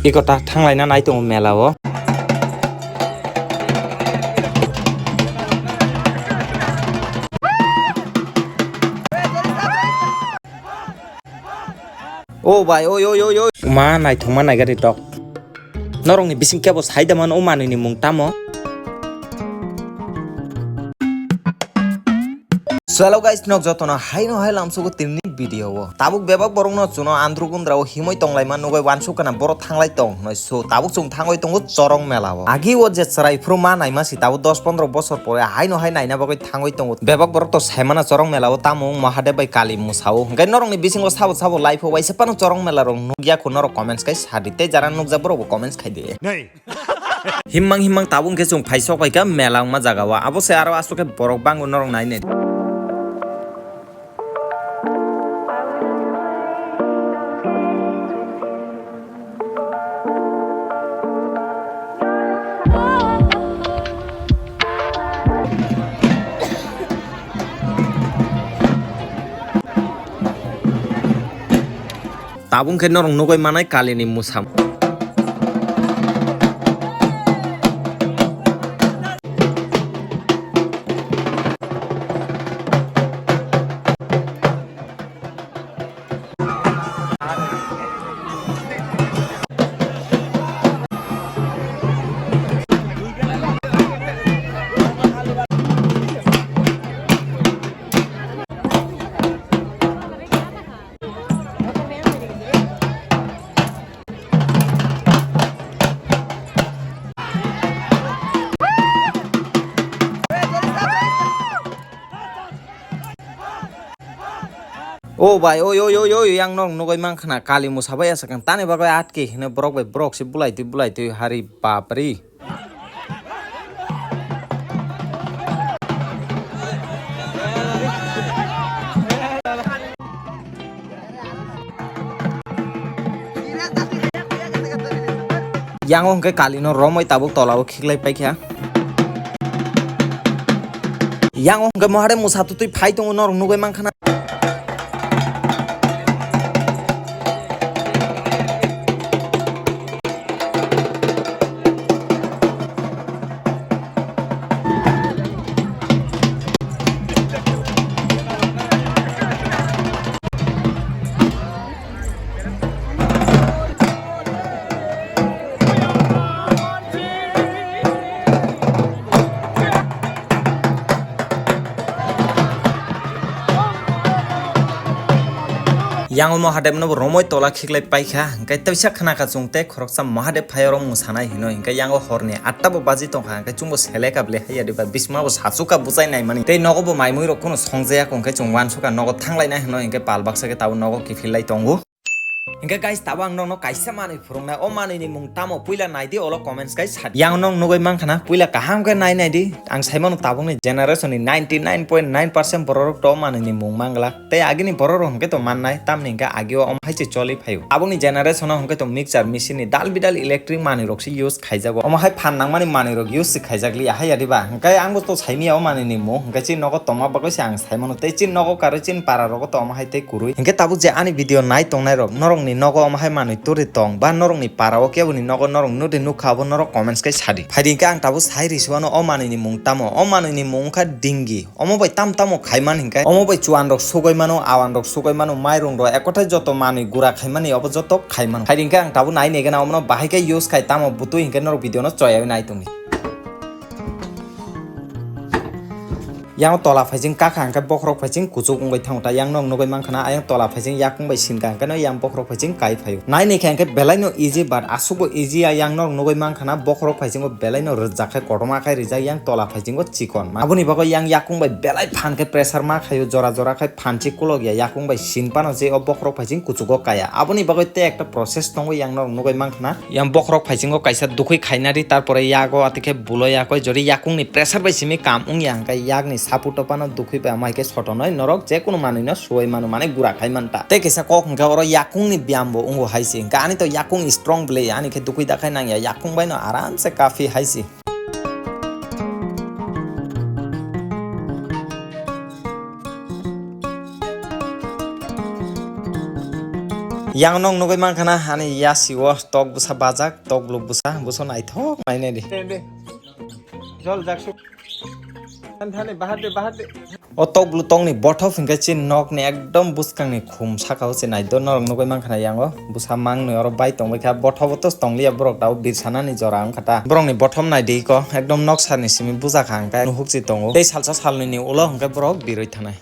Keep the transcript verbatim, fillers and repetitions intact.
Eko ta thanglaina nai tongo mela o. O bai, oi, oi, oi, oi. Ma naithokma naigari tok. Norokni bising kebo saida mano o manwini mung tamo? So hello guys, nok jotono haino hai lamsugo tinini video o. Tabuk bebak borokno chuno andru gundra o himoi tonglaima nugoi wansuk kana borok thanglai tong hinoi. So tabuk chwng thangoi tongo Chorong mela o. Agi o je chwrai phuru ma naima si tabuk dos pondro bosor pore haino hai naina bagwi thangoi tongo. Bebak borok to saimana Chorong mela o tamo wng Mahadev bai Kali musa o. Hwnkhe norokni bisingo sabo sabo live o waisa phano Chorong mela rok nukya kho norok comments kai sadi tei jara nukjak borok bo comments khai di. Himmang himmang tabuk hwnkhe chwng phaisok bai kha mela wngma jaga o. Abo se aro aswk khe borok bango norok nai nai. Tabuk khe norok nugui manai Kalini mwsam. O bai, oi, oi, oi, oi, yang norok nugui mankha na, Kali mwsa bai aswk ang tani bagwi atki hino borok bai borok se bulai twi, bulai twi, hari bapri. Yang o hwnkhe Kalino romwi tabuk tola o khiklai paikha. Yang o hwnkhe Mahadev mwsa tutwi phai tongo norok nugui mankha na. Yang o Mahadev no bo romoi tola khiklai paikha, hwnkhe teisa khna kha chwng tei khoroksa Mahadev phai oro mwsanai hinoi, hwnkhe yang o horni atta bo baji tongkha, hwnkhe chwngbo seleka ble haiya diba, bisma bo sachuka bwchai naimani, tei nogo bo maimui rok kunu songjaya, hwnkhe chwng wansukha nogo thanglainai hinoi, hwnkhe pal baksa khe tabuk nogo kiphillai tongo. Hwnkhe guys, tabuk ang nokno kaisa manwi phwrwngnai, o manwini mung tamo puila naidi, olo comments kai sadi. Yang nok nugui mankha na, puila kaham khe nai naidi, ang saimano tabukni generation ni ninety nine point nine percent borok rok to o manwini mung manglak. Tei agini borok rok hwnkhe to mannai, tamni hwnkhe agio omo hai se choli phaio. Aboni generation o hwnkhe to mixture machine ni dal bidal electric manwi rok se use khaijago. Omo hai phan nangmani manwi rok use se khaijak liya hai ya diba? Hwnkhe ang bo to saimanya o manwi ni mung, hwnkhe chini nogo tongma bagwi se ang saimano. Tei chini nogo karwi chini para rogo to omo hai tei kwrwi. Hwnkhe tabuk je ani video nai tongnai rok, norok ni nogo omo hai manwi turi tong ba norok ni para o kebo ni nogo norok nudi nukha abo norok comments kai sadi. Phaidi hwnkhe ang tabuk sai risuano o manwi ni mung tamo? O manwi ni mung wngkha dingi. Omo bai tam tamo khaiman hinkhe, omo bai chuan rok sugoi mano, awan rok sugoi mano, mairung rok ekothai joto manwi gura khaimani obo joto khaimano. Hai hinkhe ang tabuk nai nai gana omono bahai khe use khai tamo bwtwi hinkhe norok video no choyawi nai tongdi. Yang tola phaising kakha hinkhe bokhorok phaising kuchuk wngwi thango ta, yang nok nugui mankha na, ayang tola phaising yakung bai sinka hinkhe no yang bokhorok phaising kai phaio. Nai nai khe hinkhe belai no easy, but aswk bo easy ya, yang nok nugui mankha na, bokhorok phaisingo belai no rwjak khe kotorma khai rijak, yang tola phaisingo chikon. Aboni bagwi yang yakung bai belai phan khe pressure ma khaio, jora jora khai phan si kulok ya, yakung bai sin pano je o bokhorok phaising kuchugo kaya. Aboni bagwi tei ekta process tongo, yang norok nugui mankha na. Yang bokhorok phaisingo kaisa dukhui khaina di, tarpore yago atikhe bulo yakoi, jodi yakung ni pressure bai simi kam wng ya hwnkhe yakni support o pano dukhui bai amai khe sotonoi norok jekunu manwi no suwai mano, mane gura khai manta. Tei kaisa kok hwnkhe oro yakung ni biyam bo wngo hai se, hwnkhe ani to yakung strong bwle, ani khe dukhui dakhai nang ya, yakung bai no aram se kafi hai se. Yang nong nugui mankha na ani yasi o tok bwsa bajak, tok bwlwk bwsa, bwsa naithok nainai di. Deh, deh. Jol jak suk. Thani, thani, bahar de, bahar de. O tok bwlwk tongni bothop hinkhe chini nokni ekdom bwskangni khum saka o se nai do norok nugui mankha na yango bwsa mangnwi oro bai tongbai kha bothop o tos tongliya borok dao bir sanani jora wngkha ta borokni bothop nai di ko ekdom nok sani simi bujak kha hwnkhe nuhuk se tongo tei salsa salnwini ulo hwnkhe borok birwi thanai.